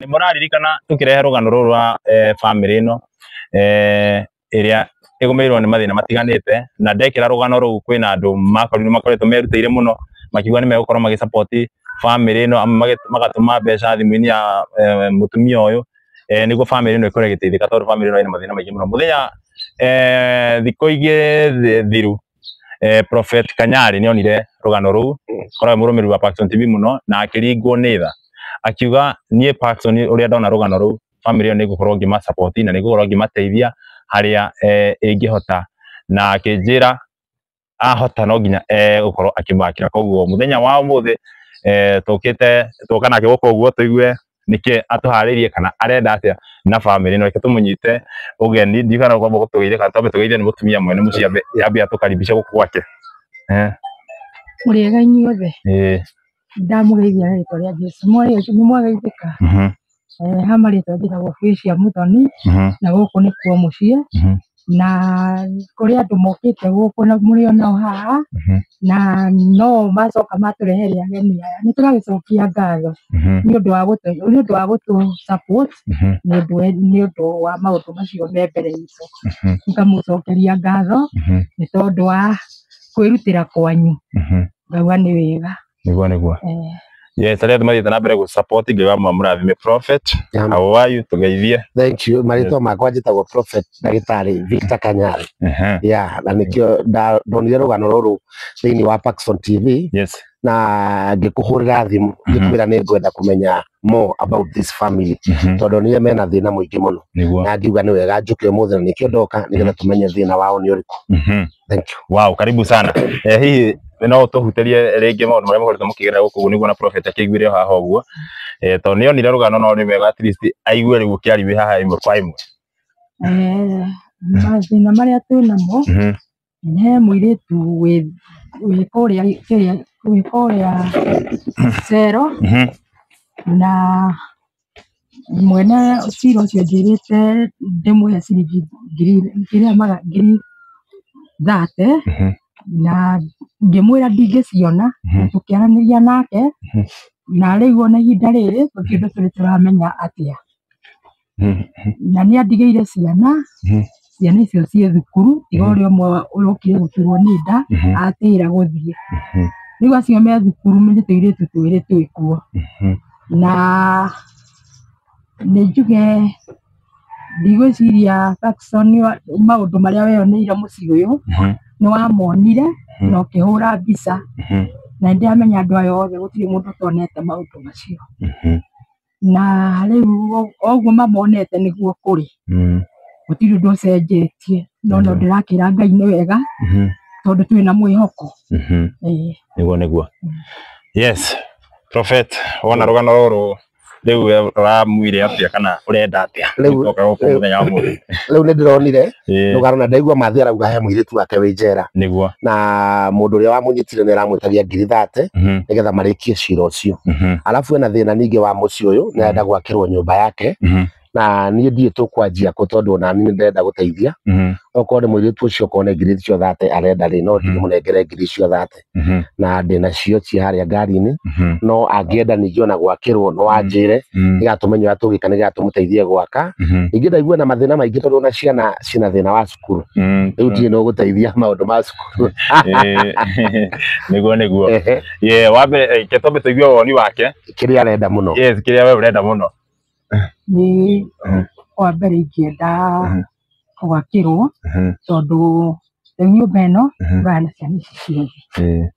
Nĩ mũraririkana tũkĩrehe rũgano rũrũ rwa bamĩrĩ ĩno ĩrĩa ĩgũmĩirwo nĩ mathĩna matiganĩte, na ndekĩra rũgano rũu kwĩna andũ makorirwo makoretwo merutĩire mũno makiuga nĩ megũkorwo magĩ support bamĩrĩ ĩno, amwe magatũma mbeca thimũ-inĩ ya mũtumia ũyũ nĩguo bamĩrĩ ĩno ĩkorwo ĩgĩteithĩka, tondũ bamĩrĩ ĩno ĩna mathĩna maingĩ mũno. Mũthenya thikũ igĩrĩ thiru, Prophet Kanyari nĩ onire rũgano rũu, korwo e mũrũmĩrĩri wa Paxson TV mũno, na akĩringwo nĩ tha, akiuga niĩ Paxson ũrĩa ndona rũgano rũu, bamĩrĩ ĩyo nĩ ngũkorwo ngĩma support na nĩ ngũkorwo ngĩmateithia harĩa ĩngĩhota, na akĩnjĩra ahota no nginya egũkorwo akĩmakĩra. Koguo mũthenya wa ũmũthĩ tũkĩte tũka nake gũkũ ũguo tũigue nĩkĩ atũharĩirie kana arenda atĩa na bamĩrĩ ĩno. Reke tũmũnyite ũgeni, ndiũĩ kana ũkwamba gũtũgeithia kana twambe tũgeithie nĩ mũtumia mwene mũciĩ, ambe ambe atũkaribishe gũkũ gwake. Mũrĩega inyuothe? Ĩĩ. Ndamũgeithia na rĩtwa rĩa Jesũ. Nĩ mwageithĩka? Mhm. Ha marĩtwa njĩtagwo Felicia Muthoni, na gũkũ nĩkuo mũciĩ, na kũrĩ andũ mokĩte gũkũ na mũrĩ o nao haha, na no macoka matũrehere ageni aya. Nĩ tũragĩcokia ngatho nĩ ũndũ wa gũtũ support, nĩ ũndũ wa maũndũ macio me mbere itũ. Ngamũcokeria ngatho nĩ tondũ wa kwĩrutĩra kwanyu, ngauga nĩ wega. Nĩguo. Yes, arĩa mathiĩte na mbere gũ support, Ngai wa mũrathime. Prophet, how are you? Tũgeithie. Thank you. Marĩtwa makwa njĩtagwo Prophet Ndagĩtarĩ Victor Kanyari. Yeah, na nĩkĩo ndonire rũgano rũrũ thĩinĩ wa Paxson TV na ngĩkũhũrĩra thimũ ngĩkwĩra nĩ ngwenda kũmenya more about this family, tondũ nĩo mena thĩna mũingĩ mũno, na ngiuga nĩ wega njũke ũmũthĩ, na nĩkĩo ndoka nĩgetha tũmenye thĩna wao nĩ ũrĩkũ. Thank you. Wow, karibu sana. Hihi no tũhutĩrie rĩngĩ maũndũ marĩa mũkoretwo mũkĩgerera gũkũ ũguo, nĩguo na Prophet akĩiguire haha ũguo, tondũ nĩ onire rũgano, no nĩ wega at least aigue rĩu ũkĩaria haha ĩmwe kwa ĩmwe. Mathĩna marĩa twĩ namo, he mũirĩtu wĩ kũrĩa kĩrĩa wĩ kũrĩa cero, na mwene cira ũcio njĩrĩte ndĩmũhe ciringi ngiri kĩrĩa 30,000, na ngĩmwĩra ndingĩciona. Tũkĩaranĩria nake, na rĩu ona ihinda rĩrĩ gũtirĩ ũndũ tũrĩ tũramenya atĩa, na nĩ andigĩire ciana. Ciana icio ciĩ thukuru, tiga ũrĩa ũmwe ũrokire gũturwo nĩ nda, atĩra gũthiĩ. Rĩu acio me thukuru nĩ tũirĩtu twĩrĩ twĩkuo, na nĩ njuge ndigwĩciria Paxson maũndũ marĩa weyoneire mũciĩ ũyũ nĩ wamonire na ũkĩhũra mbica, na nĩndĩramenya andũ aya othe gũtirĩ mũndũ ũtonete maũndũ macio, na rĩu o ũguo mamonete nĩguo kũrĩ, gũtirĩ ũndũ ũcenjetie, no no ndĩrakĩra Ngai nĩ wega tondũ twĩna mwĩhoko. Ĩĩ. Nĩguo. Yes, Prophet, wona rũgano rũrũ rĩu we ũramwire atĩa kana ũrenda atĩa? Toka gũkũ mũthenya wa ũmũthĩ. Rĩu nĩ ndĩronire rũgano na ndaigua mathi arauga he mũirĩtu wake wĩ njera, na mũndũ ũrĩa wamũnyitire nĩ aramwĩtagia 30,000 nĩgetha marĩkie cira ũcio. Arabu ena thĩna ningĩ wa mũciĩ ũyũ, nĩ arenda gwakĩrwo nyũmba yake, na niĩ ndiĩ tũkwanjia kũ, tondũ ona niĩ nĩndĩrenda gũteithia. Okorwo nĩ mũirĩtu ũcio, okorwo nĩ ngiri icio 30 arenda rĩ, no ndĩmũnengere ngiri icio 30, na ndĩnacio ciĩ harĩa ngari-inĩ. No angĩenda ningĩ ona gwakĩrwo, no anjĩre nĩgetha tũmenye ũrĩa tũngĩka nĩgetha tũmũteithie gwaka. Ningĩ ndaigua na mathĩna maingĩ, tondũ ona ciana ciĩna thĩna wa cukuru. Rĩu ndirĩ no gũteithia maũndũ ma cukuru. Nĩguo. Ye, wa mbere, reke twambe tũigue woni wake. Kĩrĩa arenda mũno. Yes, kĩrĩa we ũrenda mũno. Nĩ wa mbere ingĩenda gwakĩrwo, tondũ rĩu nyũmba ĩno ũraya na ciana ici ciothe,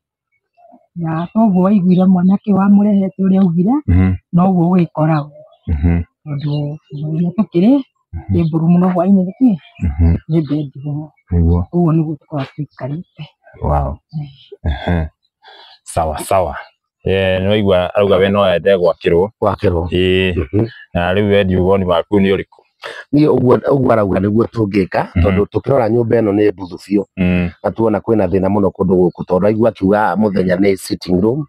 na toguo waiguire mwanake wamũrehete ũrĩa augire, noguo gũgĩkoragwo, tondũ ũrĩa tũkĩrĩ nĩ mbũru mũno, hwainĩ nĩkĩ nĩ bedroom. Ũguo nĩguo tũkoragwo tũikarĩte. Wow. Sawa sawa. Nĩ waigua arauga we no ende gwakĩrwo. Gwakĩrwo. Ĩĩ. Na rĩu we ndiũ woni waku nĩ ũrĩkũ? Niĩ ũguo ũguo arauga nĩguo tũngĩka, tondũ tũkĩrora nyũmba ĩno nĩ mbuthu biũ, na tuona kwĩna thĩna mũno kũndũ gũkũ, tondũ aigua akiuga mũthenya nĩ sitting room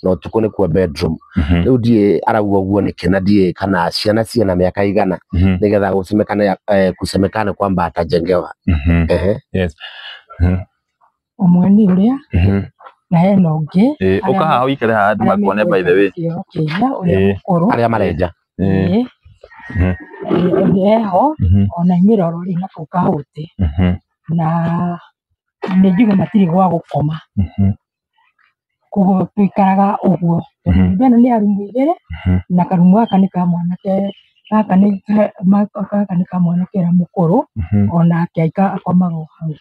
na ũtukũ nĩkuo bedroom. Rĩu ndiĩ arauga ũguo nĩkĩ, na ndiĩ kana ciana ciĩna mĩaka igana nĩgetha gũcemekane, kusemekane kwamba atajengewa. Ehe. Yes. Ũmwe nĩ ũrĩa na hena ũngĩ Ĩĩ, ũka haha ũikare haha andũ arĩa makuone, by the way. kĩoro kĩnya ũrĩa Ĩĩ. mũkũrũ. Arĩa marenja. Ĩĩ. Eho ona imĩroro rĩ na kũu Kahũtĩ na nĩ njuge matirĩ gwa gũkoma koguo tũikaraga ũguo. Nyũmba ĩno nĩ ya rumu igĩrĩ na karumu gaka nĩ ka mwanake gaka nĩ ka mwanake ũrĩa mũkũrũ onake akomaga o hau.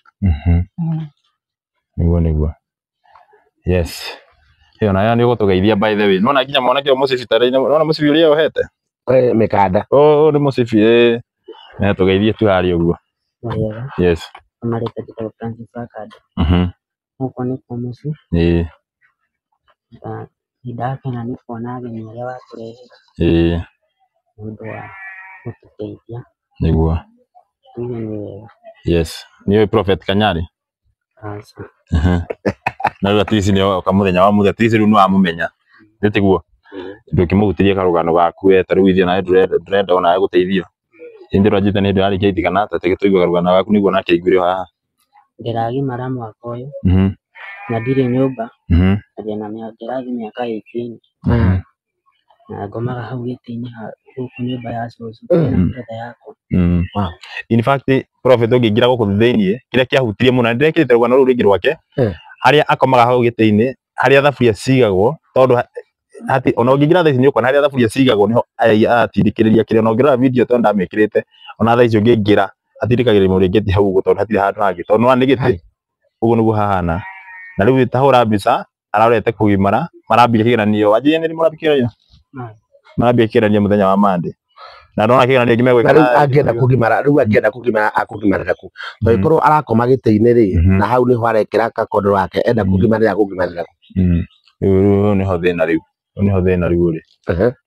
Nĩguo nĩguo. Yes. Ĩyo nayo nĩ ũgũtũgeithia by the way. Nĩwona nginya mwanake ũyũ mũcibi tarĩ nĩwona mũcibi ũrĩa ohete? Mĩkanda. Ũyũ nĩ mũcibi ĩĩ. Na tũgeithie tu harĩa ũguo. Yes. Marĩtwa njĩtagwo Francis Wakanda. Gũkũ nĩkuo mũciĩ. Ĩĩ. Na nĩndakena nĩ kuona ageni arĩa watũrehera. Ĩĩ. Nĩ ũndũ wa gũtũteithia. Nĩguo. Tuge nĩ wega. Yes. Nĩũĩ Prophet Kanyari? Aca. Na rĩu at least nĩ oka mũthenya wa mũthenya, at least rĩu nĩ wamũmenya. Nĩ tiguo? Ndũkĩmũhutĩrie karũgano gaku we ta rĩu ithuĩ nawe ndũrenda onawe gũteithio. Ĩndĩ ũranjĩte nĩ hĩndĩ yarĩkia itigana ta tũigua karũgano gaku nĩguo nake aiguire haha. Ndĩragimara mwaka ũyũ na ndirĩ nyũmba na ndĩna ndĩrathiĩ mĩaka 18 na ngomaga hau gĩtĩ-inĩ gũkũ nyũmba ya cũcũ na brother yakwa. In fact Prophet ũngĩingĩra gũkũ thĩiniĩ kĩrĩa kĩahutirie mũno na nĩndĩrekĩrĩte rũgano rũu rĩngĩ rwake harĩa akomaga hau gĩtĩ-inĩ harĩa thaburia cigagwo tondũ hati ona ũngĩingĩra thaa ici nĩ ũkuona harĩa thaburia cigagwo nĩho aratindĩkĩrĩria kĩrĩa ona ũngĩrora video tondũ ndamĩkĩrĩte ona thaa ici ũngĩingĩra atindĩkagĩrĩria mũrĩngĩti hau ũguo tondũ hatirĩ handũ hangĩ tondũ nĩwona nĩ gĩtĩ ũguo nĩguo hahana na rĩu ta hũra mbica ararorete kũgimara marambia kĩgeranio wanjĩrĩria nĩ marambia kĩgeranio marambia kĩgeranio mũthenya wa Monday na ndona kĩgeranio kĩngĩ Na rĩu angĩenda kũgimara rĩu angĩenda kũgimara akũgimarĩra kũ? Tondũ arakoma gĩtĩ-inĩ rĩ na hau nĩho arekĩra gakondoro gake enda kũgimarĩra akũgimarĩra kũ? Rĩu nĩho thĩna rĩu rĩu nĩho thĩna rĩu ũrĩ.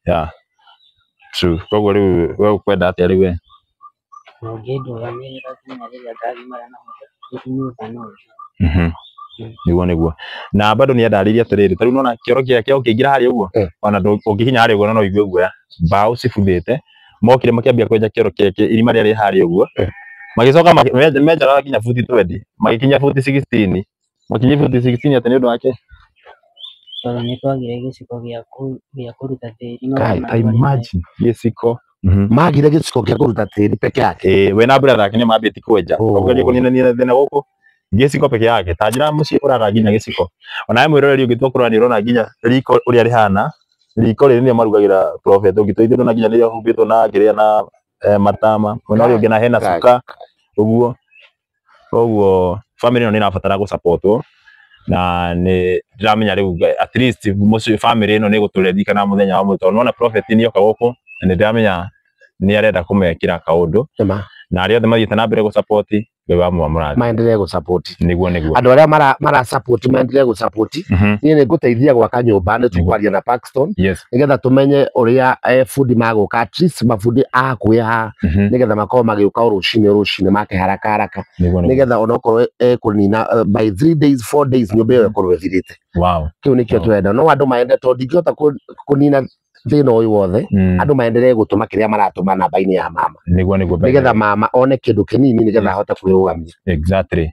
Yeah. True. Koguo rĩu we ũkwenda atĩa rĩu we? Ũngĩndũgamĩrĩra nginya rĩrĩa ngagimara na hote nyũmba no njoe. Nĩguo nĩguo. Na bado nĩ andarĩirie atĩrĩrĩ ta rĩu nĩwona kĩoro kĩrĩa ũkĩingĩra harĩa ũguo ona ũngĩkinya harĩa ũguo no ũigue guoya mbaũ cibuthĩte mokire makĩambia kwenja kĩoro kĩrĩa irima rĩarĩ harĩa ũguo magĩcoka menjaga nginya buti 20 magĩkinya buti 16 makinyia buti 16 atĩ nĩ ũndũ wake Tondũ nĩ twagire gĩciko gĩa kũruta tĩri no ta imagine gĩciko magire gĩciko gĩa kũruta tĩri peke yake. Ĩĩ we na brother yake nĩ mambĩtie kwenja ũgerie kũninania thĩna gũkũ gĩciko peke yake ta njĩra mũciĩ ũraga nginya gĩciko onawe mwĩroreri ũngĩtua kũrora nĩ ũrona nginya riko ũrĩa rĩhana riko rĩrĩ nĩrĩo marugagĩra Prophet ũngĩtua ithuĩ ndũrona nginya nĩrĩo humbĩtwo na kĩrĩa na matama mwena ũrĩa ũngĩ na hena cuka ũguo koguo family ĩno nĩ ĩrabatara gũsupportwo na nĩ ndĩramenya rĩu at least mũciĩ family ĩno nĩ ĩgũtũririkana mũthenya wa mũthenya tondũ nĩwona Prophet nĩoka gũkũ na nĩ ndĩramenya nĩ arenda kũmekĩra kaũndũ na arĩa othe mathiĩte na mbere gũsupport Ngai wa mũrathime maendelee gũsupport nĩguo nĩguo andũ arĩa mara support maendelee gũsupport. Niĩ nĩ ngũteithia gwaka nyũmba nĩ tũkwaria na Paxton nĩgetha tũmenye ũrĩa bundi magũka at least mabundi a hakuhĩ haha nĩgetha makorwo magĩũka o rũcinĩ make haraka haraka nĩgetha onokorwo ekũnina by 3 days 4 days nyũmba ĩyo ĩkorwo ĩthirĩte. Wow. Kĩu nĩkĩo tũrenda no andũ maende tondũ ndingĩhota kũnina thĩna ũyũ wothe andũ maendelee gũtũma kĩrĩa maratũma namba-inĩ ya mama nĩguo nĩguo nĩgetha mama one kĩndũ kĩnini nĩgetha ahote kwĩrũgamia. Exactly.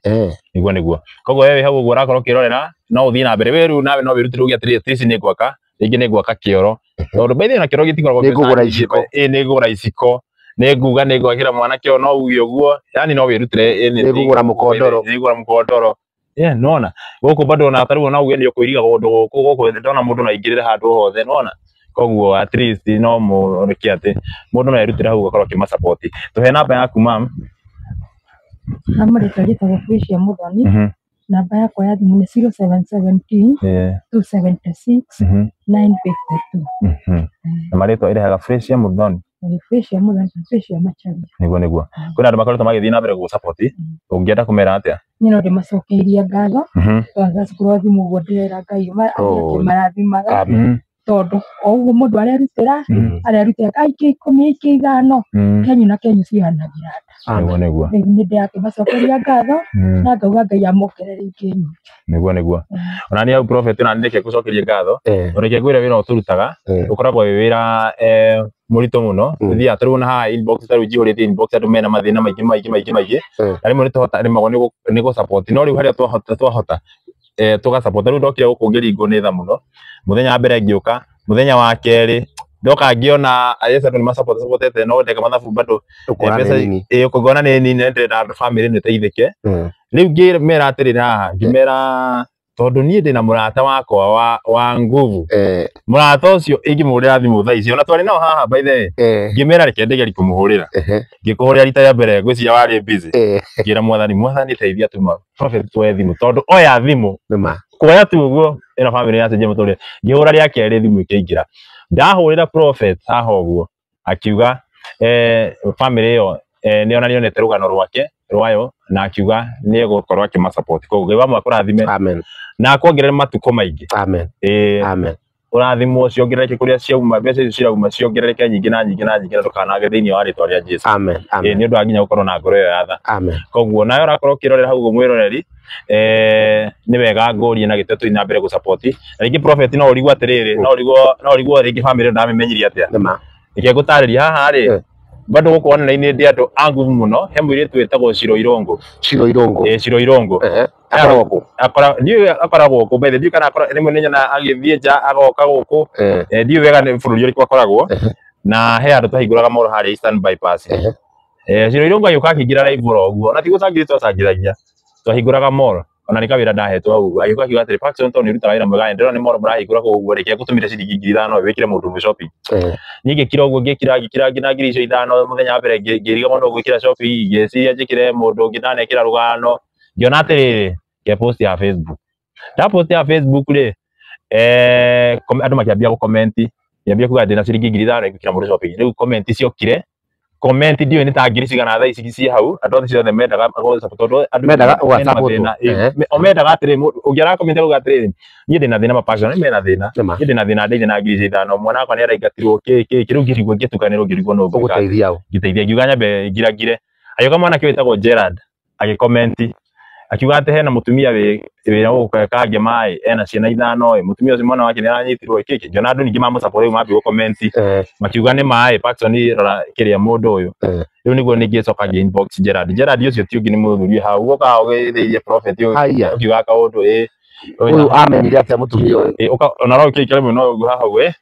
Nĩguo nĩguo koguo wewe hau ũguo ũrakorwo ũkĩrorera no ũthiĩ na mbere we rĩu nawe no wĩrutĩre uge atĩrĩrĩ at least nĩ ngwaka rĩngĩ nĩ ngwaka kĩoro tondũ by the way na kĩoro gĩtikoragwo Nĩ ngũgũra iciko. Ĩĩ nĩ ngũgũra iciko nĩ nguga nĩ ngwakĩra mwanake ũyũ no uge ũguo yani no wĩrutĩre Nĩ ngũgũra mũkondoro. Nĩ ngũgũra mũkondoro. Yeah, nĩwona gũkũ bado ona tarĩu ona uge nĩ ũkũiriga kũndũ gũkũ gũkũ ndona mũndũ no aingĩrĩre handũ hothe nĩwona koguo at least no mũrĩke atĩ mũndũ no erutĩre hau ũgakorwo ũkĩmasupport. Tũhe namba yaku mam. Marĩtwa njĩtagwo Felicia Muthoni. Namba yakwa ya thimũ nĩ 0717 276 952. Na marĩtwa ĩrehaga Felicia Muthoni. Felicia Muthoni, Felicia Macharia. Nĩguo nĩguo. Kwĩna andũ makoretwo magĩthiĩ na mbere gũgũsupport ũngĩenda kũmera atĩa? Niĩ no ndĩmacokeirie ngatho tondũ cukuru wa thimũ ũguo ndĩrera Ngai akĩmarathimaga tondũ o ũguo mũndũ arerutĩra arerutĩra aikia 10 aikia 5 kenyu na kenyu cihanagĩra nda. Nĩguo nĩguo. Rĩu nĩ ndĩrakĩmacokeria ngatho na ngauga Ngai amongerere ingĩ nyingĩ. Nĩguo nĩguo. Ona niĩ hau Prophet ona nĩ reke ngũcokerie ngatho reke ngwĩre wĩra ũtũrutaga ũkoragwo wĩ wĩra mũritũ mũno tũthiaga tarĩu ona haha inbox tarĩu njihũrĩte inbox andũ mena mathĩna maingĩ maingĩ maingĩ maingĩ na rĩmwe nĩ rĩmagwo nĩ gũ-support no rĩu harĩa twahota tũga-support rĩu ndokire gũkũ ngĩringwo nĩ tha mũno mũthenya wa mbere ngĩũka mũthenya wa kerĩ Ndoka ngiona yes andũ nĩ masapotete no ndeka mathabu bado Ũkona nĩ nini. Ũkona nĩ nini ndĩrenda family nĩ ĩteithĩke. Rĩu ngĩmera atĩrĩrĩ haha, ngĩmera tondũ niĩ ndĩna mũrata wakwa wa nguvu. Mũrata ũcio ingĩmũhũrĩra thimũ thaa ici, ona twarĩ nao haha by the way. Ngĩmera reke ndĩgerie kũmũhũrĩra. Ngĩkũhũrĩra rita rĩa mbere ngwĩciria warĩ busy. Ngĩra mwathani, mwathani teithia tuma prophet tuoye thimũ tondũ oya thimũ. Kuoya tu ũguo ĩno family yacenjia mũtũrĩre. Ngĩhũra rĩa kerĩ thimũ ĩkĩingĩra. Ndahũrĩra prophet haha ũguo akiuga family ĩyo nĩ ona nĩonete rũgano rwake rwayo na akiuga nĩ egũkorwo akĩmasupport. Koguo Ngai wa mwakũrathime. Amen. Na akuongerere matukũ maingĩ. Amen. Amen. Ũrathimwo ciongerereke kũrĩa ciauma, mbeca icio cirauma ciongerereke nyingĩ na nyingĩ na nyingĩ na ndũkanage thĩinĩ wa rĩtwa rĩa Jesũ. Amen. Amen. Nĩ ũndũ wa nginya gũkorwo na ngoro ĩyo ya tha. Amen. Koguo nawe ũrakorwo ũkĩrorera hau ũguo mwĩroreri, nĩ wega ngũrie na gĩtĩo tũthiĩ na mbere gũsupport. Na rĩngĩ prophet no ũrigwo atĩrĩrĩ, no ũrigwo rĩngĩ family ndamĩmenyirie atĩa. Reke ngũtarĩrie haha rĩ, bado gũkũ online ndĩ andũ a nguvu mũno, he mũirĩtu wĩtagwo Ciro Irũngũ. Ciro Irũngũ. Ciro Irũngũ. Akoragwo kũ? Ndiũĩ akoragwo kũ, by the way, ndiũĩ kana rĩmwe nĩnyonaga agĩthiĩ nja agoka gũkũ. Ndiũĩ wega nĩ bũrũri ũrĩkũ akoragwo. Na he handũ twahingũraga mall harĩa Eastern Bypass. Ciro Irũngũ agĩũka akĩingĩra live oro ũguo. Ona ti gũcangithia twacangithagia. Twahingũraga mall. Ona nĩ kawĩra ndahetwo hau ũguo. Agĩũka akiuga atĩrĩ, Paxson tondũ nĩ ũrutaga wĩra mwega, ndĩrona nĩ mall mũrahingũra kũu ũguo, reke ngũtũmĩre ciringi 5,000 wĩkĩre mũndũ ũmwe shopping. Niĩ ngĩkira ũguo, ngĩkira nginya ngiri icio 5 mũthenya wa mbere ngĩrigwo no gwĩkĩra shopping, ngĩciria njĩkĩre mũndũ ũngĩ ndanekĩra rũgano. Ngĩona atĩrĩrĩ, ngĩ post ya Facebook. Nda post ya Facebook rĩ, andũ makĩambia gũ-comment, ngĩambia kuga ndĩna ciringi 5,000 ngĩkĩra mũndũ shopping. Rĩu comment ciokire, comment ndiũĩ nĩ ta ngiri cigana thaa ici ciĩ hau, andũ othe ciothe mendaga gũ-support tondũ andũ Mendaga mena gũ-support. mathĩna. O mendaga atĩrĩ, ũngĩ ara-comment auga atĩrĩrĩ, niĩ ndĩna thĩna ma-passion, nĩ mena thĩna. Niĩ ndĩna thĩna ndeithia na ngiri 5,000, mwana wakwa nĩ araingatirwo kĩ kĩ kĩ, rĩu ngĩrigwo ngĩtukanĩrwo ngĩrigwo nũ ngwĩka. Ũgũteithia ũ? Ngĩteithia, ngiuga nyambe ngirangire. Agĩũka mwanake wĩtagwo Gerard, agĩcomment akiuga atĩ hena mũtumia wĩra gũkũ Kangema ĩ, ena ciana 5 ĩ, mũtumia ũcio mwana wake nĩ aranyitirwo kĩ kĩ. Ngĩona andũ ningĩ mamũsupport rĩu mambia gũ-comment makiuga nĩ maĩ Paxson rora kĩrĩa mũndũ ũyũ. Rĩu nĩguo ningĩcoka ngĩ inbox Gerard. Gerard ũcio ti ũngĩ nĩ mũthuri hau ũguo ũkaga ũgĩthĩirie prophet ũyũ ũkiuga kaũndũ ĩ. Ũyũ amenyire atĩa mũtumia ũyũ? Ona no ũkĩikare mũno ũguo haha ũguo ĩ.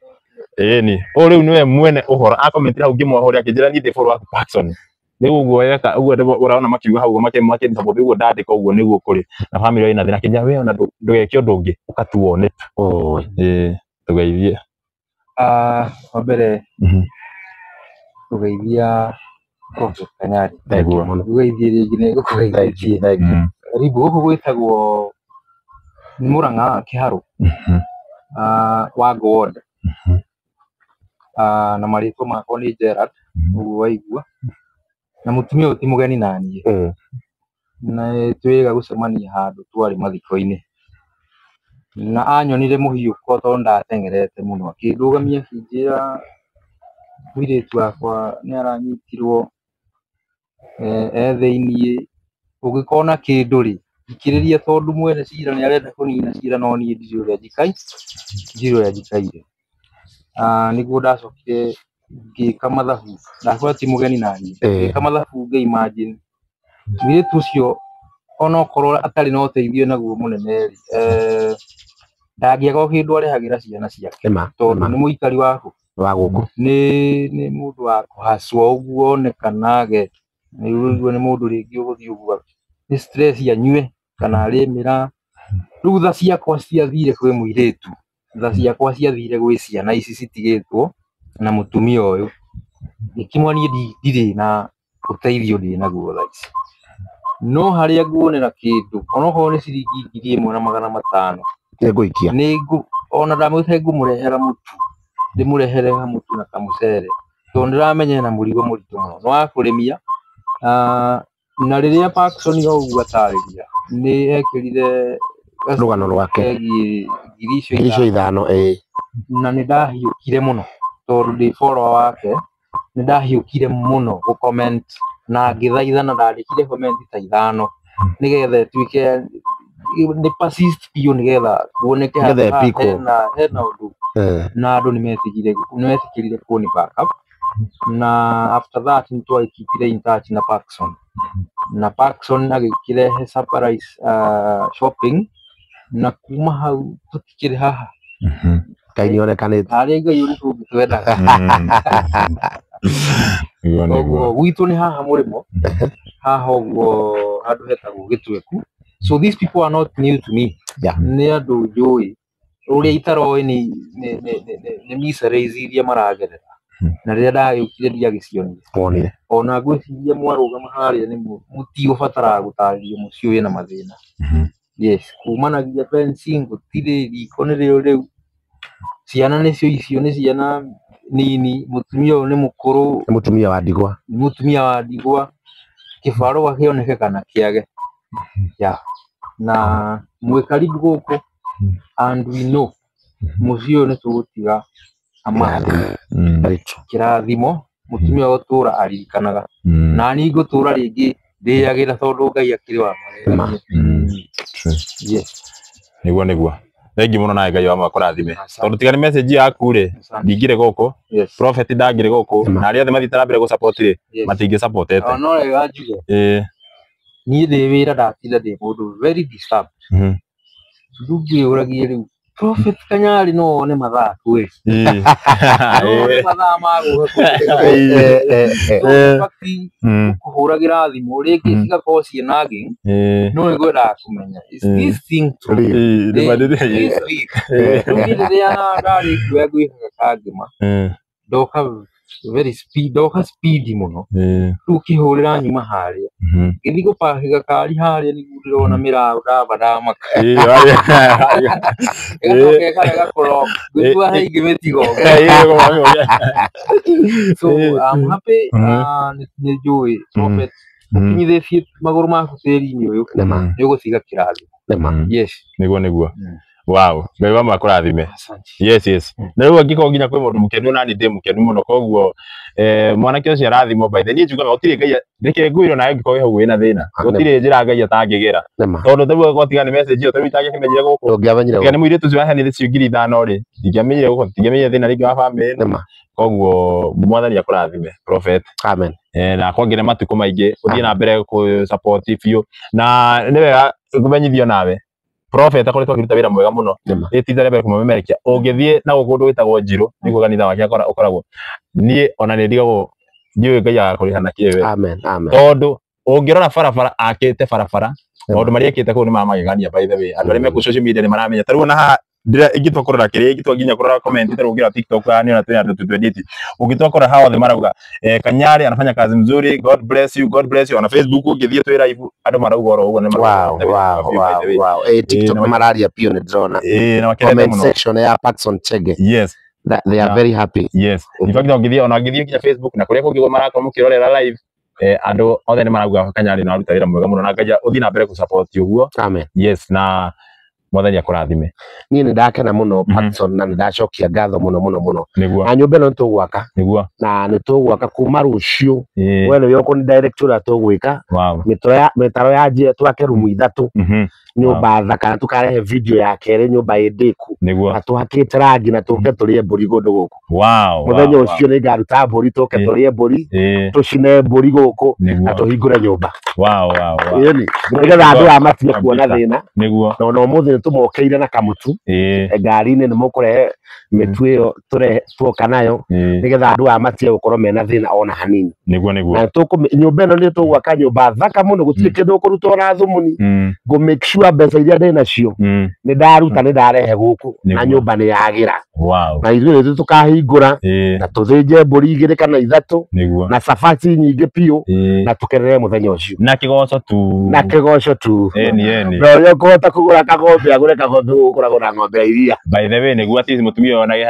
Ĩni ũyũ rĩu nĩwe mwene ũhoro akomentire hau ngĩmũhũrĩra akĩnjĩra niĩ ndĩ follow waku Paxson. Rĩu ũguo eka ũguo nĩguo ũrona makiuga hau makĩ support ũguo ndandĩka ũguo nĩguo kũrĩ na family ĩna thĩna akĩnjĩra we ona ndũgeke ũndũ ũngĩ ũkatuone tu. Tũgeithie. Wa mbere tũgeithia Prophet Kanyari. Tũgeithie rĩngĩ nĩ ngũkũgeithĩtie. Karibu gũkũ gwĩtagwo Murang'a Kĩharũ. Wango Ward. Na marĩtwa makwa nĩ Gerard ũguo waigua. Na mũtumia ũyũ ti mũgeni naniĩ. Na twĩga gũcemania handũ twarĩ mathiko-inĩ. Na anyonire mũhiũko tondũ ndateng'erete mũno. Akĩndũgamia akĩnjĩra mũirĩtu wakwa nĩ aranyitirwo e thĩiniĩ, ũngĩkona kĩndũ rĩ, thikĩrĩria tondũ mwene cira nĩ arenda kũnina cira no niĩ ndirĩ ũrĩa ndirĩ ũrĩa njikaire. Nĩguo ndacokire ngĩka mathabu, ndakwĩra ti mũgeni naniĩ, ngĩka mathabu ngĩ imagine mũirĩtu ũcio onokorwo atarĩ na ũteithio naguo mũnene rĩ, ndangĩaga o kĩndũ arehagĩra ciana ciake tondũ nĩ mũikari waku wa gũkũ, nĩ mũndũ wa kũhacwo ũguo onekanage, nĩ ũguo nĩ mũndũ rĩngĩ ũgũthiĩ ũguo nĩ stress anyue kana arĩe mĩraa. Rĩu tha ciakwa ciathire kwĩ mũirĩtu, tha ciakwa ciathire gwĩ ciana ici citigĩtwo na mũtumia ũyũ. Ngĩkimwa niĩ ndirĩ na ũteithio ndĩ naguo thaa ici, no harĩa nguonera kĩndũ onokorwo nĩ ciringi 1,500 nĩngũikia, ona ndamwĩta ngũmũrehera mũtu, ndĩmũrehere mũtu na kamũcere tondũ ndĩramenya ena mũrigo mũritũ mũno nĩ wa kũrĩmia. Na rĩrĩa Paxson o ũguo atarĩria nĩ ekĩrire rũgano rwake egiĩ ngiri icio 5,000 na nĩ ndahiũkire mũno tondũ ndĩ follower wake, nĩ ndahiũkire mũno gũ comment na ngĩthaithana, ndandĩkire comment ta 5 nĩgetha ĩtuĩke nĩ persist biũ nĩgetha kuoneke hena ũndũ na andũ nĩmetĩkĩrire kũni back up. Na after that nĩ twagĩkeepire in touch na Paxson, na Paxson agĩkĩrehe surprise shopping, na kuma hau tũtikĩrĩ haha. Ngai nĩonekanĩte. Harĩ Ngai ũrĩkũ ũngĩtwendaga. Nĩguo. Ũguo gwitũ nĩ haha mũrĩmo, haha ũguo handũ hetagwo Gĩtweku. So these people are not new to me. Yeah. Nĩ andũ njũĩ. Ũrĩa itaroĩ nĩ miseries iria maragerera. Na rĩrĩa ndagĩũkire ndiagĩcionire. Wonire. Ona ngwĩciria mwarũgama harĩa nĩ mũtigũbataraga gũtarĩrio mũciĩ wĩna mathĩna. Yes, kumanagia fencing gũtirĩ riko nĩrĩo rĩu. Ciana nĩcio icio nĩ ciana nini, mũtumia ũyũ nĩ mũkũrũ, Nĩ mũtumia wa ndigwa. nĩ mũtumia wa ndigwa, kĩbarũa kĩoneke kana kĩage. Yeah. Na mwĩ karibu gũkũ and we know mũciĩ ũyũ nĩ tũgũtiga amani kĩrathimo mũtumia ũyũ ũtũra aririkanaga na niĩ ngũtũra rĩngĩ ndĩagĩra tondũ Ngai akĩrĩ wa magegania. Yes. Nĩguo. Thengi mũno nawe Ngai wa makũrathime. Asante. Tondũ tiga nĩ message yaku rĩ, Asante. ndingĩrĩ gũkũ, Yes. prophet ndangĩrĩ gũkũ, na arĩa othe mathiĩte na mbere gũ-support rĩ, Yes. matingĩ-supportete. O no wega njuge Ĩĩ. niĩ ndĩ wĩra ndatinda ndĩ mũndũ very disturbed. Tondũ ngwĩyũragia rĩu Prophet Kanyari no one mathaa kwĩ. Ĩĩ. No one mathaa ma gũka kũndũ. So, in fact, kũhũragĩra thimũ rĩngĩ cigakorwo ciĩ nagging, no nĩngwendaga kũmenya is this thing true? Ĩĩ, nĩ ma Is this real? Rĩu niĩ rĩrĩa ndarĩ kuoya ngwĩkaga kangĩma ndoka very speed, ndoka speed mũno rĩu ũkĩhũrĩra nyuma harĩa ngĩthiĩ gũpaki gakari harĩa nĩguo ndĩrona mĩraũ ndamba ndamaka ĩgacoka ĩkarega kũroka ngũigua he ingĩ mĩtigo. So I'm happy, nĩ njũĩ Prophet ũkinyithĩtie magũrũ maku tĩri-inĩ ũyũ nĩ ũgũtiga kĩrathimo. Yes. Nĩguo. Wow, Ngai wa makũrathime. Asante. Yes. Na rĩu angĩkorwo nginya kwĩ mũndũ mũkenu nani ndĩ mũkenu mũno koguo mwanake ũcio arathimwo by the niĩ njugaga gũtirĩ Ngai reke ngwĩrwo nawe angĩkorwo wĩ hau wĩna thĩna gũtirĩ njĩra Ngai atangĩgera tondũ tarĩu gwatiga nĩ message ĩyo tarĩu itangĩkĩmenyire gũkũ Ndũngĩamenyire tiga nĩ mũirĩtu ũcio waheanire icio 5,000 rĩ ndingĩamenyire gũkũ ndingĩamenyire thĩna rĩngĩ wa bamĩrĩ ĩno koguo mwathani akũrathime prophet. Amen. Na akwongerere matukũ maingĩ ũthiĩ na mbere kũ support biũ na nĩ wega kũmenyithio nawe Prophet akoretwo akĩruta wĩra mwega mũno ĩ ti rĩa mbere kũmũmemerekia ũngĩthiĩ na gũkũ kũndũ gwĩtagwo Njirũ nĩkuo kanitha wake ũkoragwo niĩ ona nĩ ndigagwo ndiũĩ Ngai agakũrĩha na kĩ we. Amen. Amen. Tondũ ũngĩrora barabara akĩte barabara maũndũ marĩa ekĩte kũu nĩ ma magegania by the way andũ arĩa me kũu social media nĩ maramenya ta rĩu ona haha ingĩtua kũrora kĩrĩa ingĩtua nginya kũrora comment ta rĩu ũngĩrora TikTok haha nĩ ona twĩna andũ tũtwendete ũngĩtua kũrora haha othe marauga Kanyari anafanya kazi mzuri, God bless you, God bless you. Ona Facebook ũngĩthiĩ twĩ live andũ marauga oro ũguo nĩ Wow. TikTok mararia pio nĩ ndĩrona. Na makenete Comment mũno. section ya Paxson Chege. Yes. That they are very happy. Yes. In fact ũngĩthiĩ ona ũngĩthiĩ nginya Facebook na kũrĩa kũngĩ marakorwo mũkĩrorera live andũ othe nĩ marauga Kanyari nĩ aruta wĩra mwega mũno na Ngai ũthiĩ na mbere gũ-support ũguo. Amen. Yes, na mwathani akũrathime. Niĩ nĩ ndakena mũno Paxson na nĩ ndacokia ngatho mũno mũno mũno. Nĩguo. Na nyũmba ĩno nĩ tũgwaka. Nĩguo. Na nĩ tũgwaka kuma rũciũ. We nĩwe ũkũni direct ũrĩa tũgwĩka. Wow. Mĩtaro ya njĩra twake rumu 3. Nyũmba thaka na tũkarehe video ya kerĩ nyũmba ĩ ndĩku. Nĩguo. Na tũhakĩte rangi na tũke tũrĩe mbũri kũndũ gũkũ. Wow. Mũthenya ũcio nĩ ngaruta mbũri tũke tũrĩe mbũri. Tũcine mbũri gũkũ na tũhingũre nyũmba. Wow. Ĩni. Nĩgetha andũ aya matige kuona thĩna. Nĩguo. Na ona ũmũthĩ nĩ tũmokeire na kamũtu. Ngari-inĩ nĩ mũkũrehe mĩtu ĩyo tuoka nayo nĩgetha andũ aya matige gũkorwo mena thĩna ona hanini. Nĩguo. Na nyũmba ĩno nĩ tũgwaka nyũmba thaka mũno gũtirĩ kĩndũ ũkũruta ona thumuni. Ngũ make sure mbeca iria ndĩ nacio nĩ ndaruta nĩ ndarehe gũkũ na nyũmba nĩ yagĩra. Wow. Na ithuĩ nĩthuĩ tũkahingũra na tũthĩnje mbũri 2 kana 3 na cabaci nyingĩ biũ na tũkenere mũthenya ũcio. Na kĩgoco tu. Na kĩgoco tu. Ĩni. Na ũrĩa ũkũhota kũgũra kang'ombe agũre kang'ombe gũkũ na ng'ombe ya iria. By the way nĩguo at least mũtumia ũyũ onage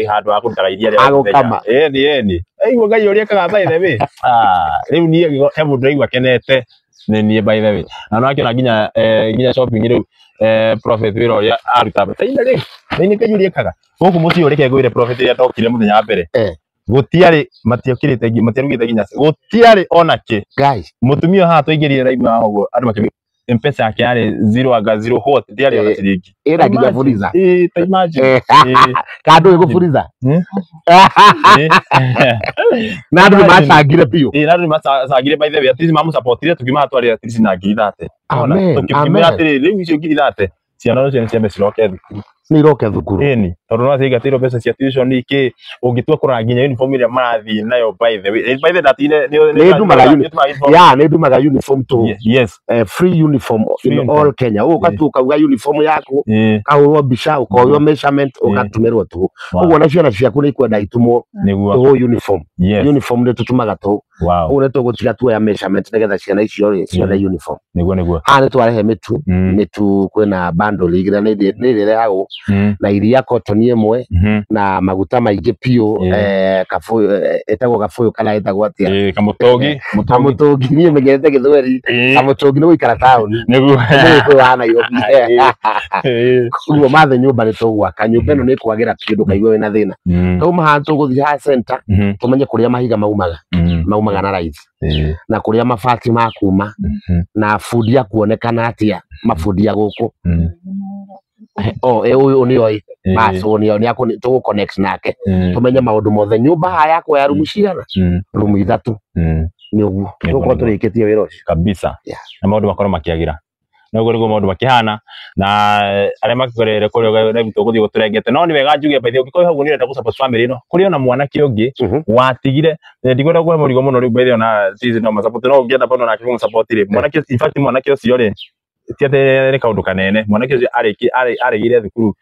handũ ha kũrutaga iria rĩa Agũkama. Ĩni. Aigua Ngai ũrĩa ekaga by the way. Rĩu niĩ he mũndũ ndĩraigua akenete nĩ niĩ by the way. Na no akĩona nginya shopping rĩu Prophet wĩra ũrĩa arutaga. Ta rĩu nĩ Ngai ũrĩa ekaga. Gũkũ mũciĩ ũreke ngwĩre Prophet rĩrĩa ndokire mũthenya wa mbere. Gũtiarĩ matiokĩrĩte matiarugĩte nginya gũtiarĩ ona kĩ. Ngai. Mũtumia haha twaingĩrire live haha ũguo andũ makĩmĩ M-Pesa yake yarĩ 0 anga 0 what ndiarĩ ona ciringi. Ĩna nginya Fuliza. Ta imagine. Kandũ ĩgũ Fuliza. Na andũ nĩ macangire biũ. Na andũ nĩ macangire by the way at least mamũsupportire tũkiuma twarĩ at least na 30,000. Amen. Tũkĩmwĩra atĩrĩrĩ rĩu icio 30,000 ciana no ciambe ciroke thukuru. Nĩ iroke thukuru. Ĩni, tondũ no ciingatĩirwo mbeca cia tuition ikĩ ũngĩtua kũrora nginya uniform ĩrĩa marathiĩ nayo by the way. By the way ndatigire Nĩ ndumaga uniform. Ya nĩ ndumaga uniform tũhũ. Yes. Free uniform Free in uniform. all Kenya. Ũguo ũgatua ũkauga uniform yaku, kahũrwo mbica, ũkoywo measurement, ũgatũmĩrwo tũhũ. Ũguo na ciana ciaku nĩ ikwenda itumwo Nĩguo. tũhũ uniform. Yes. Uniform nĩ tũtumaga tũhũ. Wow. Ũguo nĩ tũgũtiga tuoya measurement nĩgetha ciana icio rĩ cione uniform. Nĩguo nĩguo. Haha nĩ twarehe mĩtu, mĩtu kwĩna bundle igĩrĩ nĩ ĩrehagwo na iria cotton ĩmwe na maguta maingĩ piũ, kabũyũ, ĩtagwo kabũyũ kana ĩtagwo atĩa? Kamũtũngi. Kamũtũngi, niĩ menyerete gĩthweri. Kamũtũngi nĩ gũikara taũni. Nĩguo. Nĩ wa Nairobi. Koguo mathe nyũmba nĩ tũgwaka, nyũmba ĩno nĩ ĩkwagĩra piũ ndũkaigue wĩna thĩna. Twauma haha tũgũthiĩ haha center, tũmenye kũrĩa mahiga maumaga. Maumaga na raithi. Na kũrĩa mabati makuma, na bundi akuonekana atĩa, mabundi ya gũkũ. Oh, ũyũ nĩ oĩ. Bas, ũyũ nĩ oĩ, tũgũ connect nake. Tũmenye maũndũ mothe. Nyũmba haha yakwa ya rumu cigana? Rumu ithatũ. Nĩ ũguo. Tũgũkorwo tũrĩkĩtie wĩra ũcio. Kabisa. Na maũndũ makorwo makĩagĩra. Na ũguo nĩguo maũndũ makĩhana, na arĩa makĩkoreire kũrĩa rĩu tũgũthiĩ gũtũrengete. No nĩ wega njuge by the way, ũngĩkorwo hau nĩ ũrenda gũ-support family ĩno, kũrĩ ona mwanake ũngĩ watigire, ndikwenda kũhe mũrigo mũno rĩu by the way, ona sisi no ma-support, no ũngĩenda bado nake kũmũ-support rĩ, mwanake, in fact mwanake ũcio rĩ, ti atĩ nĩ kaũndũ kanene, mwanake ũcio arĩgire thukuru,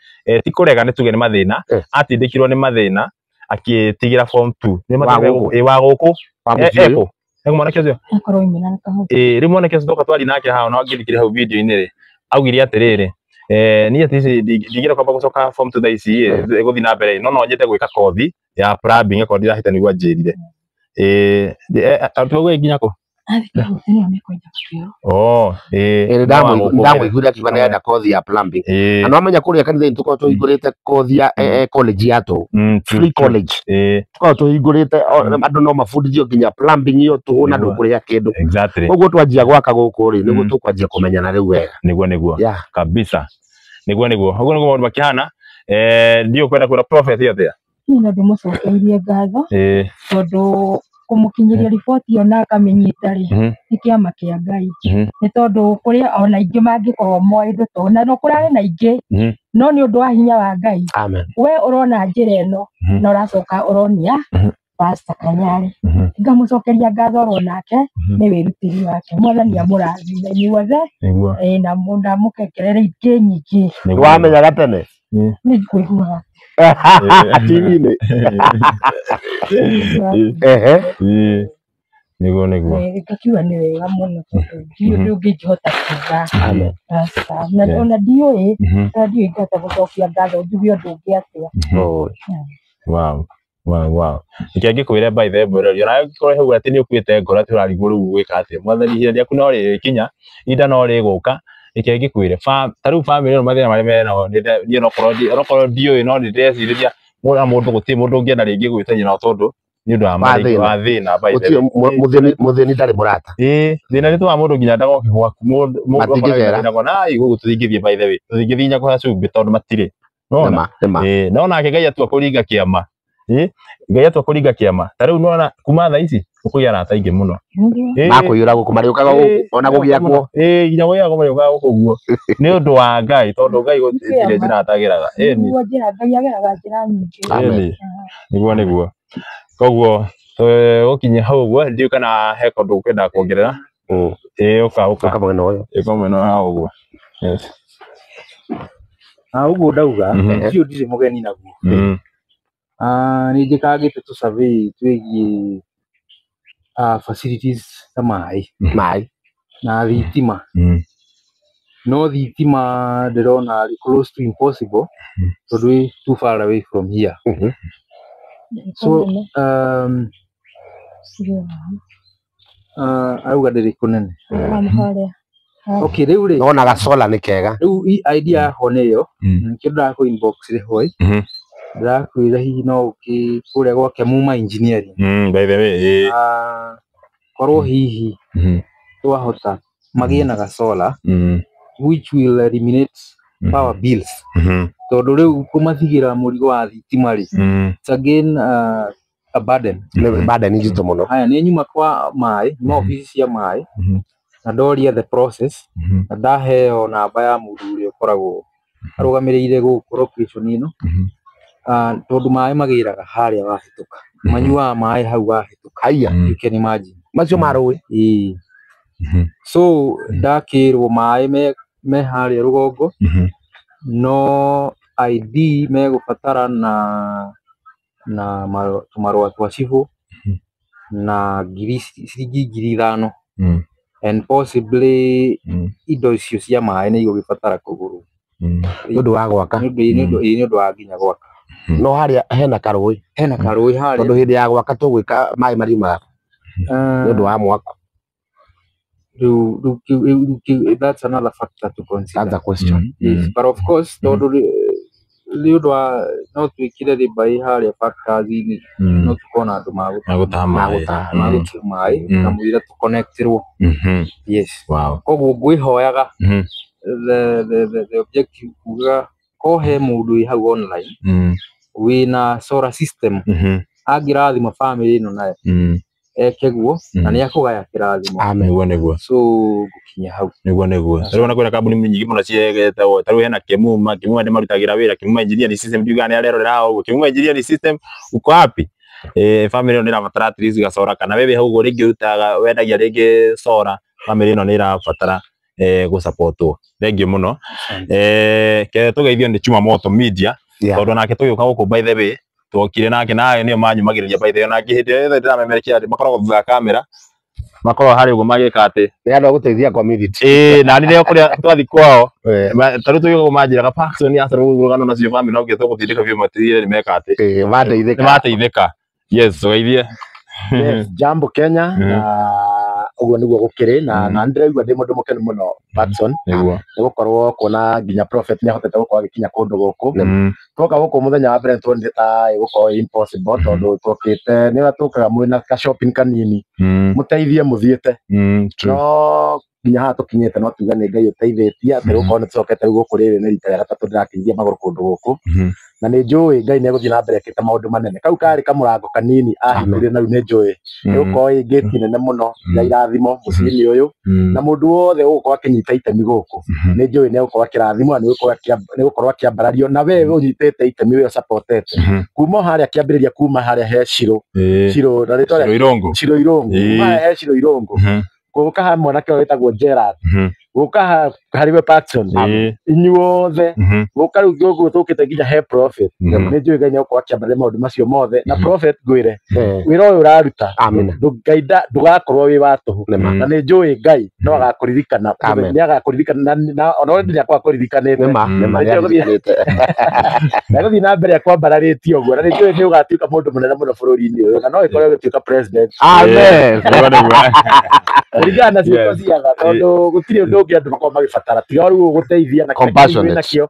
ti kũrega nĩ tuge nĩ mathĩna, atindĩkirwo nĩ mathĩna, akĩtigĩra form 2. Nĩ mathĩna wa gũkũ. Eko. Eko mwanake ũcio. Akorwo oimĩra na kahũa. Rĩu mwanake ũcio twoka twari nake haha, ona angĩthikĩrĩria hau video-inĩ rĩ, augire atĩrĩrĩ, niĩ atĩ ici ndingĩenda kwamba gũcoka form 2 thaa ici ĩ, gũthiĩ na mbere, no no nyende gwĩka kothi ya plumbing, akorwo ndirahĩta nĩguo anjĩrire. Arutwo nginya kũ? Oh, ndamũiguire akiuga nĩarenda kothi ya plumbing. Na nĩwamenya kũrĩa kanitha-inĩ tũkoragwo tũhingũrĩte kothi ya college ya tũhũ. Free college. Tũkoragwo tũhingũrĩte, andũ no mabundithio nginya plumbing ĩyo tũhũ na ndũkũrĩha kĩndũ. Exactly. Koguo twanjia gwaka gũkũ rĩ, nĩguo tũkwanjia kũmenyana rĩu wega. Nĩguo nĩguo. Kabisa. Nĩguo nĩguo. Ũguo nĩguo maũndũ makĩhana. Ndiũ kwenda kwĩra prophet atĩa? Niĩ no ndĩmũcokeirie ngatho tondũ kũmũkinyĩria riboti ĩyo na akamĩnyita rĩ, nĩ kĩama kĩa Ngai. Nĩ tondũ kũrĩ ona aingĩ mangĩkorwo moĩ ndeto, na no kũrarĩ na aingĩ, no nĩ ũndũ wa hinya wa Ngai. Amen. We ũrona njĩra ĩno na ũracoka ũronia Pastor Kanyari. Ngamũcokeria ngatho oro nake nĩ wĩrutĩri wake. Mwathani amũrathime inyuothe, na mũkengerere ingĩ nyingĩ. Nĩwamenyaga tene? Nĩ ngũiguaga. TV-inĩ. Nĩguo nĩguo. Ngakiuga nĩ wega mũno tondũ ndiũĩ ũndũ ũngĩ ingĩhota kuga. Amen. Na ona ndiũĩ, ona ndiũĩ ingĩhota gũcokia ngatho njuge ũndũ ũngĩ atĩa. Wow. Wow, wow. Nĩkĩo ngĩkwĩre by the way, mwĩrori, ona angĩkorwo hau atĩ nĩ ũkuĩte ngoro atĩ ũrarigwo rĩu gwĩka atĩa. Mwathani ihinda rĩaku no rĩgĩkinya, ihinda no rĩgũka. Nĩkĩo ngĩkwĩre, ta rĩu family ĩno mathĩna marĩa menamo, niĩ onokorwo ndiũĩ no nĩndĩrecirĩria mũndũ gũtirĩ mũndũ ũngĩenda rĩngĩ gwĩtania nao tondũ nĩ ũndũ wa thĩna by the way. Mũthĩni ndarĩ mũrata. Thĩna nĩ tũmaga mũndũ nginya ndagoke gwaku, mũndũ Matingĩcera. gũkũ tũtingĩthiĩ by the way, tũtingĩthiĩ nginya kũhe cumbĩ tondũ matirĩ. Nĩwona? No nake Ngai atua kũringa kĩama. Ngai atua kũringa kĩama. Ta rĩu nĩwona kuma thaa ici ũkũgĩa arata aingĩ mũno. Makũiyũra gũkũ marĩũkaga gũkũ ona gũgĩakwo. Nginya gũgĩakwo marĩũkaga gũkũ ũguo. Nĩ ũndũ wa Ngai tondũ Ngai gũtirĩ njĩra atageraga. Nĩguo njĩra Ngai ageraga njĩra nyingĩ. Nĩguo nĩguo. Koguo gũkinyia hau ũguo ndiũĩ kana he kaũndũ ũkwenda kuongerera. Ũka ũka. Ũka mwena ũyũ. Ũka mwena ũyũ hau ũguo. Yes. Ũguo ndauga, ũcio ndirĩ mũgeni naguo. Nĩ njĩkangĩte tũ survey twĩgiĩ facilities ta maĩ. Maĩ. Na thitima. No thitima ndĩrona close to impossible tondũ ĩ too far away from here. So arauga ndĩrĩ kũnene. Okay, rĩu rĩ. Nonaga solar nĩ kega. Rĩu idea yakwa nĩ ĩyo. Nĩkĩo ndĩrakũ inbox rĩ hoi. Ndĩrakwĩra hihi no ũkĩ kũrĩa gwake Muma Engineering. By the way, Korwo hihi twahota magĩe na gasolar which will eliminate power bills. Tondũ rĩu kũmatigĩra mũrigo wa thitima rĩ, it's again a burden. Nĩ burden njitũ mũno. Haya, nĩ nyuma kwa maĩ, nyuma obici cia maĩ, na ndoria the process, na ndaheo namba ya mũndũ ũrĩa ũkoragwo Arũgamĩrĩire gũkũ location ĩno, tondũ maĩ magĩraga harĩa wahĩtũka, manyuaga maĩ hau wahĩtũka. Haiya. You can imagine. Macio ma rũĩ. Ĩĩ. So ndakĩrwo maĩ me harĩa rũgongo, no ID megũbatara na tũmarũa twa cibũ na ngiri ciringi 5,000 and possibly indo icio cia maĩ nĩ igũgĩbatara kũgũrwo Nĩ ũndũ wa gwaka. Nĩ ũndũ wa nginya gwaka. No harĩa hena karũĩ. Hena karũĩ harĩa. Tondũ hĩndĩ ya gwaka tũgwĩka maĩ mariumaga nĩ ũndũ wa mwako. Rĩu that's another factor to consider. That's a question. Yes, but of course tondũ nĩ ũndũ wa no twĩkĩre rĩmba ĩ harĩa factors-inĩ, no tũkorwo na andũ magũtaha maĩ. Magũtaha maĩ kamũira tũconnectirwo. Yes. Wow. Koguo ngwĩhoyaga the objective kuga ko he mũndũ wĩ hau online wĩna solar system angĩrathima family ĩno nayo eke guo na nĩ akũgaya kĩrathimo. Amen. Nĩguo nĩguo. So ngũkinya hau. Nĩguo nĩguo. Rĩu ona kwĩna kambuni nyingĩ mũno cietagwo ta rĩu hena Kemuma, Kemuma nĩ marutagĩra wĩra, Kemuma Engineering System ndiugaga nĩ arerorera haha ũguo. Kemuma Engineering System uko wapi? Family ĩno nĩ ĩrabatara at least gacora, kana wewe hau ũguo rĩngĩ ũrutaga wendagia rĩngĩ sora, family ĩno nĩ ĩrabatara gũsupportwo. Thank you mũno. Ke tũgeithio nĩ Chuma Moto Media, tondũ nake tũgĩũka gũkũ by the way twokire nake nawe nĩo manyumagĩrĩria by the way, nake hĩndĩ ĩrĩa yothe ndĩramemerekia makoragwo thutha wa kamera, makoragwo harĩa ũguo magĩka atĩ Nĩ andũ a gũteithia community. Ĩĩ, na nĩ rĩo kũrĩa twathi kwao, ta rĩu tũgĩũka manjĩraga Paxson nĩ aca rũgano nacio family no nginya tũgũtindĩka biũ matigĩrĩre nĩ meka atĩ Mandeithĩka. Nĩ mateithĩka. Yes, ũgeithie. Yes, jambo Kenya, na ũguo nĩguo gũkĩrĩ na na ndĩraigua ndĩ mũndũ mũkenu mũno Patson, Nĩguo. nĩ gũkorwo kuona nginya prophet nĩ ahotete gũkorwo agĩkinya kũndũ gũkũ. Twoka gũkũ mũthenya wa mbere nĩtuonire ta ĩgũkorwo ĩ impossible, tondũ twokĩte nĩ ũrĩa tũkaga mwĩna ka shopping kanini mũteithie mũthiĩte, no nginya haha tũkinyĩte no tuge nĩ Ngai ũteithĩtie atĩ gũkorwo nĩ tũcokete rĩu gũkũ rĩrĩ nĩ rita rĩa gatatũ ndĩrakinyithia magũrũ kũndũ gũkũ, na nĩ njũĩ Ngai nĩ egũthiĩ na mbere ekĩte maũndũ manene. Kau karĩ kamũrango kanini ahingũrire, na rĩu nĩ njũĩ nĩ gũkorwo ĩ ngĩti nene mũno ya irathimo mũciĩ-inĩ ũyũ, na mũndũ wothe ũgũkorwo akĩnyita itemi gũkũ nĩ njũĩ nĩ egũkorwo akĩrathimwo na nĩ gũkorwo akĩambarario, na we ũnyitĩte itemi we ũsupportete kuma harĩa kĩambĩrĩria, kuma harĩa he Shiro Shiro na rĩtwa Shiro Irũngũ. Shiro Irũngũ, kuma harĩa he Shiro Irũngũ gũka ha mwanake ũyũ wĩtagwo Gerard, gũka harĩ we Patson, inyuothe gũka rĩu gũkũ tũkĩte nginya he prophet, nĩ njũĩ Ngai nĩ egũkorwo akĩambararia maũndũ macio mothe. Na prophet ngwĩre wĩra ũyũ ũraruta Ngai ndũgakorwo wĩ wa tũhũ, na nĩ njũĩ Ngai no agakũririkana, nĩ agakũririkana, na ona already nĩ akorwo akũririkanĩte, na gũthiĩ na mbere akwambararĩtie ũguo, na nĩ njũĩ nĩ ũgatuĩka mũndũ mũnene mũno bũrũri-inĩ ũyũ, na no ĩkorwo ĩgĩtuĩka president. Amen. Kũringana na ciĩko ciaga, tondũ gũtirĩ ũndũ ũngĩ andũ makoragwo magĩbatara tiga rĩu gũteithia na kĩrĩa kĩnini wĩnakĩo,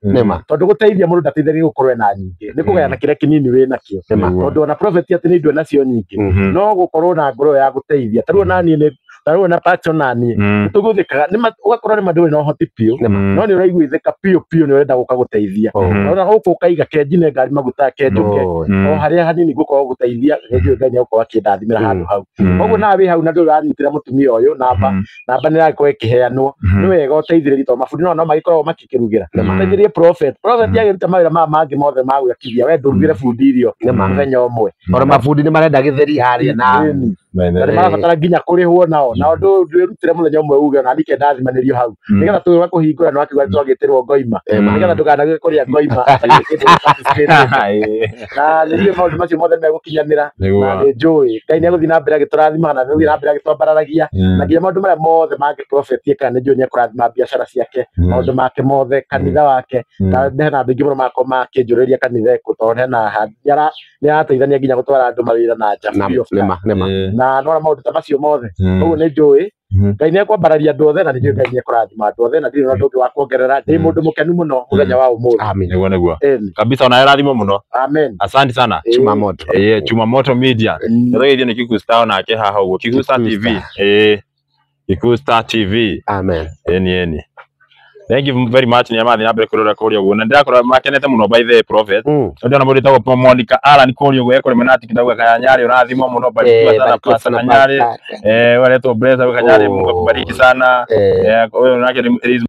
tondũ gũteithia mũndũ ndateithagia gũkorwo ena nyingĩ, nĩ kũgayana kĩrĩa kĩnini wĩnakĩo, tondũ ona prophet atĩ nĩ indo enacio nyingĩ, no gũkorwo na ngoro ya gũteithia. Ta rĩu ona niĩ nĩ ta rĩu ona Patson na niĩ nĩtũgũthĩkaga, ũgakorwo nĩ ma ndũrĩ na ũhoti biũ, no nĩ ũraiguithĩka biũ biũ nĩ ũrenda gũka gũteithia, ona gũkũ ũkaiga kenjine ngari maguta kenjũke o harĩa hanini ngũkorwo gũteithia, nĩ njũĩ Ngai nĩ egũkorwo akĩndathimĩra handũ hau. Koguo nawe wĩ hau na ndũrĩ ũranyitĩra mũtumia ũyũ, namba namba nĩ ĩragĩkorwo ĩkĩheanwo, nĩ wega ũteithĩrĩrie, tondũ mabundi no magĩkoragwo makĩkĩrugĩra, ũteithĩrĩrie prophet. Prophet agĩruta mawĩra maya mangĩ mothe ma gwakithia, we ndũrugĩre bundi irio mũthenya ũmwe. Ona mabundi nĩ marenda gĩtheri harĩa na Na nĩ marabatara nginya kũrĩhwo nao, na ũndũ ndwĩrutĩre mũthenya ũmwe uge ona nike ndathimanĩrio hau, nĩgetha tũgĩũka kũhingũra nĩ wakiuga twagĩtĩrwo ngoima, nĩgetha ndũkanage kũrĩa ngoima na nĩ maũndũ macio mothe megũkinyanĩra, na nĩ njũĩ Ngai nĩ egũthiĩ na mbere agĩtũrathimaga na nĩ egũthiĩ na mbere agĩtwambararagia, na nginya maũndũ marĩa mothe mangĩ prophet eka nĩ njũĩ nĩ ekũrathima biacara ciake, maũndũ make mothe, kanitha wake, na hena andũ aingĩ mũno makorwo makĩnjũrĩria kanitha ĩkũ, tondũ hena nĩ arateithania nginya gũtwara andũ mawĩra na nja free of charge. Na nona maũndũ ta macio mothe. Koguo nĩ njũĩ Ngai nĩ ekwambararia andũ othe, na nĩ njũĩ Ngai nĩ ekũrathima andũ othe, na ndirĩ na ũndũ ũngĩ wa kuongerera. Ndĩ mũndũ mũkenu mũno mũthenya wa ũmũthĩ. Amen. Nĩguo nĩguo. Kabisa ona ĩrathimwo mũno. Amen. Asante sana. Chuma Moto. Chuma Moto Media. Nĩtũgeithio nĩ Kikuyu Star onake haha ũguo. Kikuyu Star TV. Kikuyu Star TV. Amen. Eni eni. Thank you very much nĩ amathiĩ na mbere kũrora kũrĩa ũguo, na ndĩrakorwo makenete mũno by the prophet. Ndĩrona mũndũ wĩtagwo Monica Alan kũrĩa ũguo ekũrĩma na TikTok Kanyarĩ, ũrathimwo mũno, barikiwa sana Pastor Kanyarĩ. Wewe aretwo Blessa Kanyarĩ, Mungu akubariki sana. Ũyũ nake nĩ